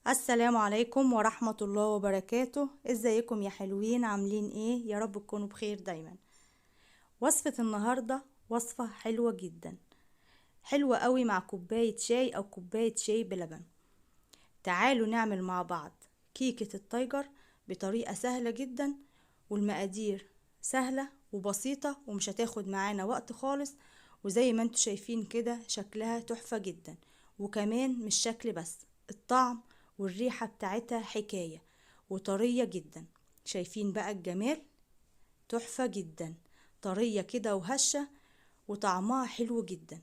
السلام عليكم ورحمة الله وبركاته. ازيكم يا حلوين؟ عاملين ايه؟ يا رب تكونوا بخير دايما. وصفة النهاردة وصفة حلوة جدا، حلوة قوي مع كوباية شاي او كوباية شاي بلبن. تعالوا نعمل مع بعض كيكة التايجر بطريقة سهلة جدا، والمقادير سهلة وبسيطة ومش هتاخد معانا وقت خالص، وزي ما انتوا شايفين كده شكلها تحفة جدا، وكمان مش شكل بس، الطعم والريحة بتاعتها حكاية وطرية جدا. شايفين بقى الجمال؟ تحفة جدا، طرية كده وهشة وطعمها حلو جدا.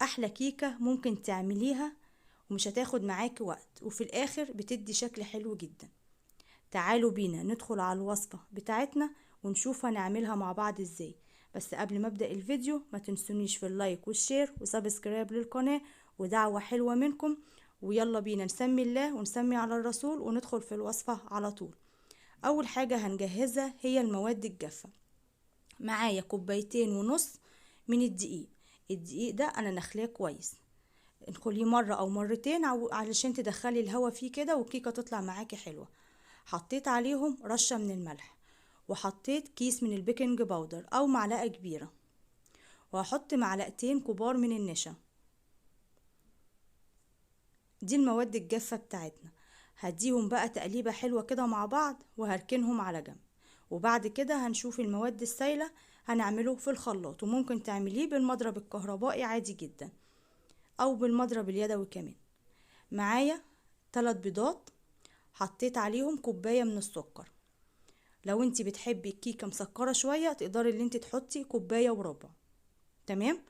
أحلى كيكة ممكن تعمليها ومش هتاخد معاكي وقت، وفي الآخر بتدي شكل حلو جدا. تعالوا بينا ندخل على الوصفة بتاعتنا ونشوف هنعملها مع بعض ازاي. بس قبل ما ابدأ الفيديو ما تنسونيش في ال like وال share و subscribe للقناة، ودعوة حلوة منكم. ويلا بينا نسمي الله ونسمي على الرسول وندخل في الوصفة على طول. أول حاجة هنجهزها هي المواد الجافة. معايا كوبايتين ونص من الدقيق. الدقيق ده أنا نخليه كويس، انخليه مرة أو مرتين علشان تدخلي الهوا فيه كده والكيكة تطلع معاكي حلوة. حطيت عليهم رشة من الملح، وحطيت كيس من ال baking powder أو معلقة كبيرة، وهحط معلقتين كبار من النشا. دي المواد الجافة بتاعتنا. هديهم بقى تقليبة حلوة كده مع بعض وهركنهم على جنب، وبعد كده هنشوف المواد السايلة هنعمله في الخلاط، وممكن تعمليه بالمضرب الكهربائي عادي جدا او بالمضرب اليدوي كمان. معايا 3 بيضات، حطيت عليهم كوباية من السكر. لو انتي بتحبي الكيكة مسكرة شوية تقدري اللي انتي تحطي كوباية وربع. تمام،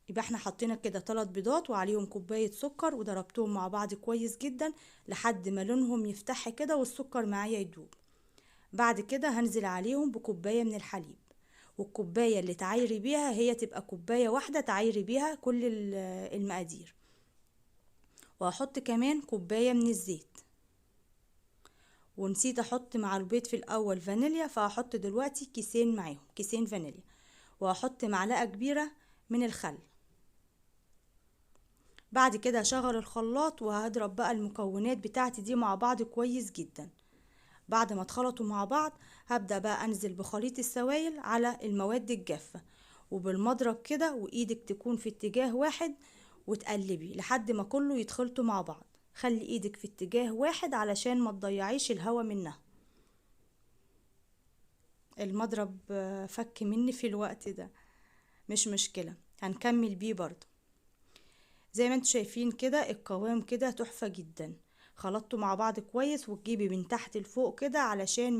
يبقى احنا حطينا كده 3 بيضات وعليهم كوباية سكر، وضربتهم مع بعض كويس جدا لحد ما لونهم يفتح كده والسكر معايا يدوب. بعد كده هنزل عليهم بكوباية من الحليب، والكوباية اللي تعايري بيها هي تبقى كوباية واحدة تعايري بيها كل المقادير. وهحط كمان كوباية من الزيت، ونسيت احط مع البيض في الاول فانيليا، فهحط دلوقتي كيسين معاهم، كيسين فانيليا. وهحط معلقة كبيرة من الخل. بعد كده هشغل الخلاط وهضرب بقى المكونات بتاعتي دي مع بعض كويس جدا. بعد ما اتخلطوا مع بعض هبدأ بقى انزل بخليط السوائل على المواد الجافة، وبالمضرب كده، وايدك تكون في اتجاه واحد، وتقلبي لحد ما كله يتخلطوا مع بعض. خلي ايدك في اتجاه واحد علشان ما تضيعيش الهوا منها. المضرب فك مني في الوقت ده، مش مشكلة، هنكمل بيه برضو. زي ما انتوا شايفين كده القوام كده تحفة جدا. خلطته مع بعض كويس، وتجيبي من تحت لفوق كده علشان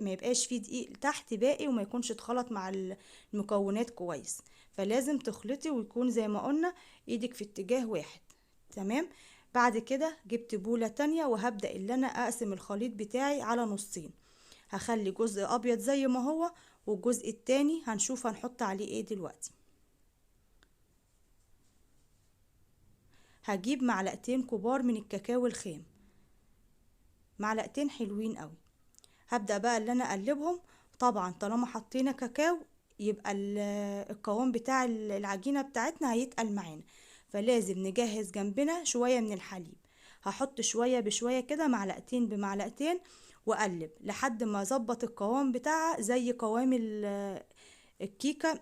ما يبقاش فيه دقيق تحت باقي وما يكونش اتخلط مع المكونات كويس. فلازم تخلطي ويكون زي ما قلنا ايدك في اتجاه واحد. تمام. بعد كده جبت بولة تانية وهبدأ اللي انا اقسم الخليط بتاعي على نصين. هخلي جزء ابيض زي ما هو، والجزء التاني هنشوف هنحط عليه ايه دلوقتي. هجيب معلقتين كبار من الكاكاو الخام، معلقتين حلوين قوي. هبدأ بقى اللي انا اقلبهم. طبعا طالما حطينا كاكاو يبقى القوام بتاع العجينة بتاعتنا هيتقل معانا، فلازم نجهز جنبنا شوية من الحليب. هحط شوية بشوية كده، معلقتين بمعلقتين، واقلب لحد ما اظبط القوام بتاعها زي قوام الكيكة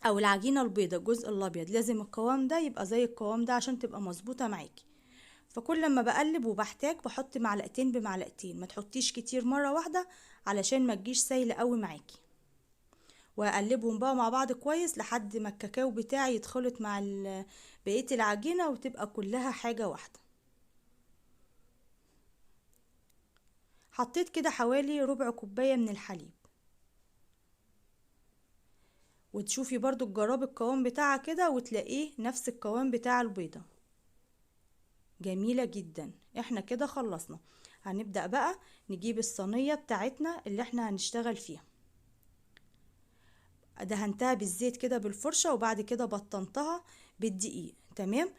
او العجينة البيضة الجزء الابيض. لازم القوام ده يبقى زي القوام ده عشان تبقى مظبوطة معاكي. فكل ما بقلب وبحتاج بحط معلقتين بمعلقتين، ما تحطيش كتير مرة واحدة علشان ما تجيش سايلة قوي معاكي. واقلبهم بقى مع بعض كويس لحد ما الكاكاو بتاعي يتخلط مع بقية العجينة وتبقى كلها حاجة واحدة. حطيت كده حوالي ربع كوباية من الحليب، وتشوفي برضو تجربي القوام بتاعها كده وتلاقيه نفس القوام بتاع البيضة. جميلة جدا. احنا كده خلصنا. هنبدأ بقى نجيب الصينية بتاعتنا اللي احنا هنشتغل فيها. دهنتها بالزيت كده بالفرشة، وبعد كده بطنتها بالدقيق. تمام.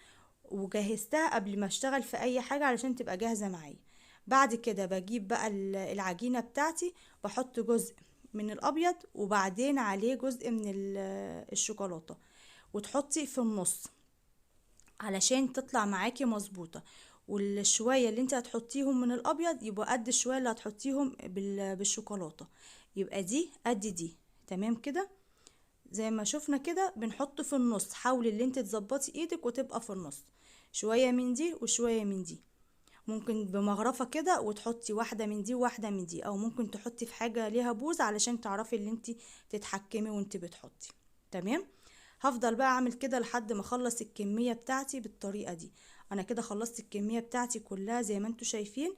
وجهزتها قبل ما اشتغل في اي حاجة علشان تبقى جاهزة معايا. بعد كده بجيب بقى العجينة بتاعتي، بحط جزء من الابيض وبعدين عليه جزء من الشوكولاتة، وتحطي في النص. علشان تطلع معاكي مظبوطة. والشويه اللي انت هتحطيهم من الابيض يبقى قد الشويه اللي هتحطيهم بالشوكولاته، يبقى دي قد دي. تمام كده زي ما شفنا كده بنحط في النص. حاولي اللي انت تظبطي ايدك وتبقى في النص، شوية من دي وشوية من دي. ممكن بمغرفه كده وتحطي واحدة من دي وواحدة من دي، او ممكن تحطي في حاجة ليها بوز علشان تعرفي اللي انت تتحكمي وانت بتحطي. تمام، هفضل بقى اعمل كده لحد ما اخلص الكمية بتاعتي بالطريقة دي. انا كده خلصت الكمية بتاعتي كلها زي ما انتوا شايفين.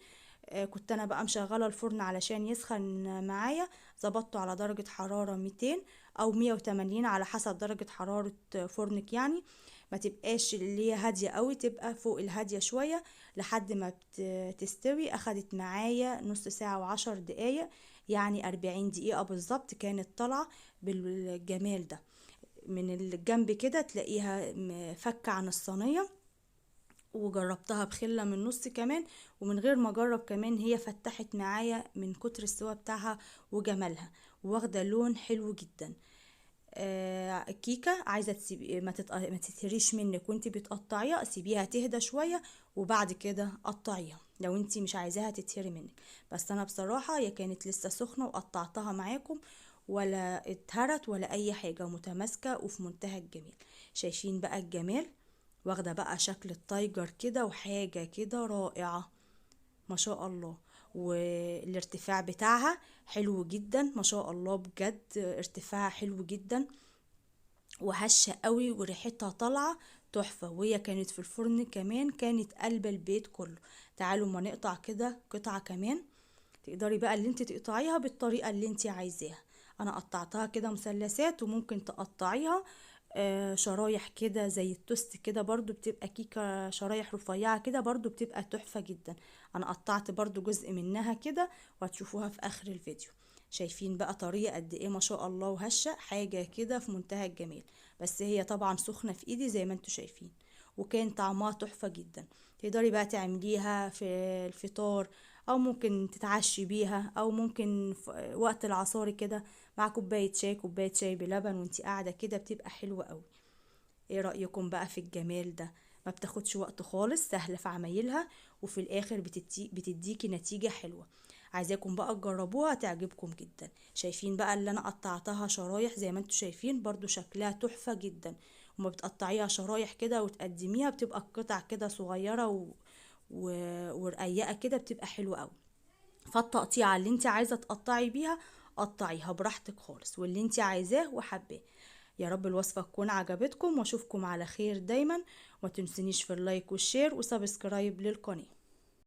كنت انا بقى مشغله الفرن علشان يسخن معايا، ظبطته على درجه حرارة 200 او 180 على حسب درجه حرارة فرنك، يعني ما تبقاش اللي هي هادية قوي، تبقى فوق الهادية شوية لحد ما تستوي. اخدت معايا نص ساعة وعشر دقايق، يعني 40 دقيقة بالظبط كانت طالعه بالجمال ده. من الجنب كده تلاقيها فكه عن الصينية، وجربتها بخله من النص كمان، ومن غير ما اجرب كمان هي فتحت معايا من كتر السوا بتاعها وجمالها، واخده لون حلو جدا. الكيكه عايزه تسيبي ما تتهريش منك وانت بتقطعيها، سيبيها تهدى شوية وبعد كده قطعيها لو انت مش عايزاها تتهري منك. بس انا بصراحة هي كانت لسه سخنة وقطعتها معاكم، ولا اتهرت ولا اي حاجة، متماسكة وفي منتهى الجمال. شايفين بقى الجمال، واخده بقى شكل ال tiger كده وحاجه كده رائعة ما شاء الله. والارتفاع بتاعها حلو جدا ما شاء الله، بجد ارتفاعها حلو جدا وهشه قوي، وريحتها طالعه تحفة. وهي كانت في الفرن كمان كانت قلب البيت كله. تعالوا ما نقطع كده قطعه كمان، تقدري بقى اللي انت تقطعيها بالطريقة اللي انت عايزاها. انا قطعتها كده مثلثات، وممكن تقطعيها شرايح كده زي التوست كده، برضو بتبقى كيكة شرايح رفيعة كده، برضو بتبقى تحفة جدا. انا قطعت برضو جزء منها كده وهتشوفوها في اخر الفيديو. شايفين بقى طريقة قد ايه ما شاء الله وهشة، حاجة كده في منتهى الجمال. بس هي طبعا سخنة في ايدي زي ما انتوا شايفين، وكان طعمها تحفة جدا. تقدري بقى تعمليها في الفطار، او ممكن تتعشي بيها، او ممكن في وقت العصاري كده مع كوباية شاي، كوباية شاي بلبن وانتي قاعدة كده، بتبقى حلوة قوي. ايه رأيكم بقى في الجمال ده؟ ما بتاخدش وقت خالص، سهلة في عمايلها، وفي الاخر بتديكي نتيجة حلوة. عايزاكم بقى تجربوها، تعجبكم جدا. شايفين بقى اللي انا قطعتها شرايح زي ما انتوا شايفين، برضو شكلها تحفة جدا. وما بتقطعيها شرايح كده وتقدميها بتبقى القطع كده صغيرة ورقيقة كده، بتبقى حلوة قوي. فالتقطيعة اللي انت عايزة تقطعي بيها قطعيها براحتك خالص، واللي انت عايزاه وحباه. يا رب الوصفة تكون عجبتكم، واشوفكم على خير دايما. وما تنسونيش في ال like وال share و subscribe للقناة.